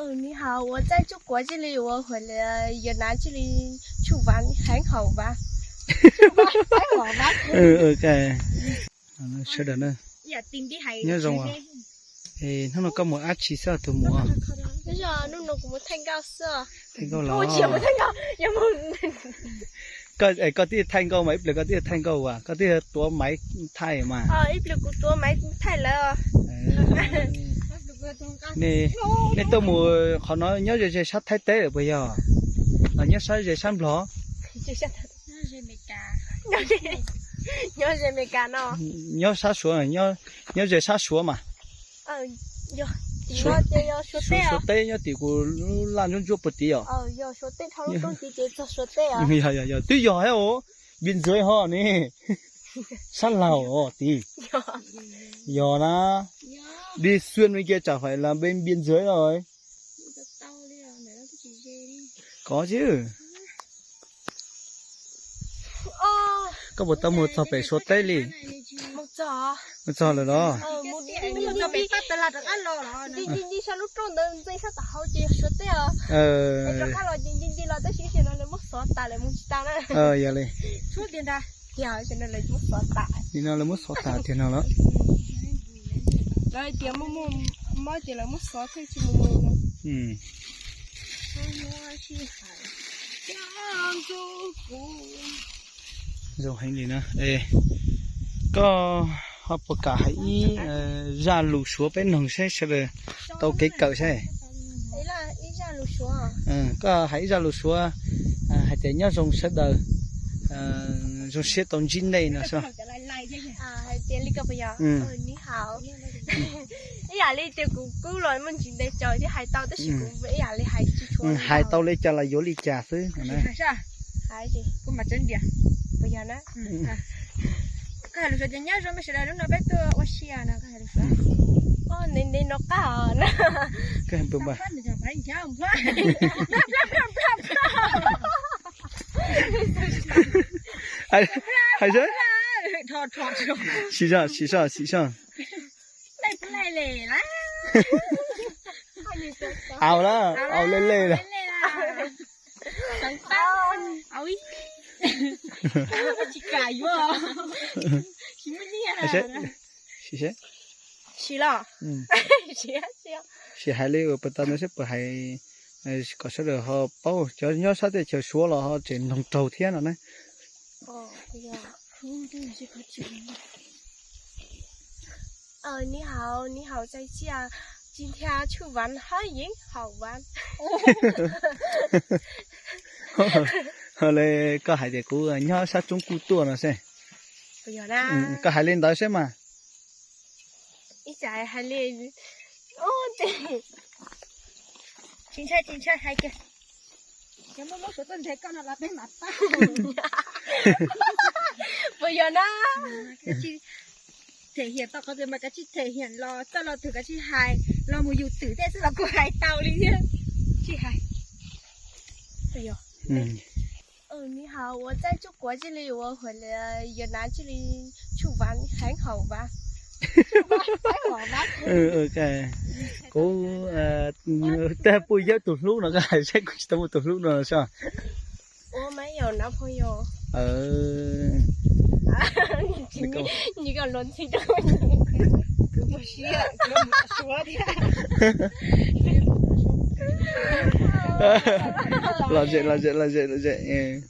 你好, 我在中国这里, 我回来越南这里去玩，很好玩。 Sawv daws na, nyob zoo. Hnub no koj mus dab tsi xwb tus muam? Hnub no kuv mus thaij nkauj xwb. Thaij nkauj los? Koj twb thaij nkauj mas, ib pliag koj twb thaij nkauj as, koj twb tuav maiv thaij mas. Ib pliag kuv tuav maiv thaij lawm. Nej tuaj mus qhov no nyob ze ze sab Thaib teb lawm puas yog? Los nyob sab ze sab Nplog? Nyob ze Meskas no. Nyob sab Suav, nyob ze sab Suav mas. Suav teb, nyob tim kuv lub laj ntsuab ntsuab puag tid os. Yog yog yog, twb yog thiab os. Npias ntxwv ho ne, sab laug os tid. Yog na, đi xuyên bên kia chả phải là bên biên giới rồi. Có chứ. Koj puas tau mus txog pem Suav teb li? Mus txog lawm los? Yog li. Nim no lawv muab xov tas tiag no los? Zoo heev li na. Koj ho puas kam hais ib zaj lus Suav peb noog seb sawv daws tau kev kawm seb. Koj hais ib zaj lus Suav hais tias nyob zoo sawv daws, zoo siab tau ntsib nej no. Ib yam li tias kuv kub los muaj ntsis ntev tsaus thiab hais tau tab sis kuv ib yam li hais tsis tshua. Hais tau li cas los yuav li cas xwb. Kuv mam tseem tias, puas yog na? Koj hais lus Suav tias nyob zoo mej sawv daws, hnub no peb tuaj ua si no, koj hais lus Suav. Ntev ntev no qab os na. Hais, sim zog, sim zog, sim zog. Au la, au le le la. Sim hais li uas puas tau no seb puas hais kom sawv daws ho paub, cov nyob sab teb chaws Suav los ho tseem mloog raug thiab no na. 你好, 你好, 在这, 今天去玩很好玩. Ho le, koj hais tias kuv nyob sab Toob Kuj tuaj no seb. Koj hais li ntawd seb mas. Ib tsam hais li, tsis ntshai, tsis ntshai, hais kiag. Yog muaj Hmoob Suav tuaj nrhiav koj no los peb mam pab. Puas yog na? Kav tsij them hiam tau qhov twg mas kav tsij them hiam los txawj lo twg kav tsij hais, los mus yus twm tej xwb los kuj hais tau li thiab. Tsis hais. 你好, 我在中国这里, 我回来越南这里去玩，很好玩。 Kuv tej puj yawb tus hlub no, koj hais seb kuv tsis tau muaj tus hlub no seb. 我没有男朋友. Lom zem, lom zem, lom zem, lom zem.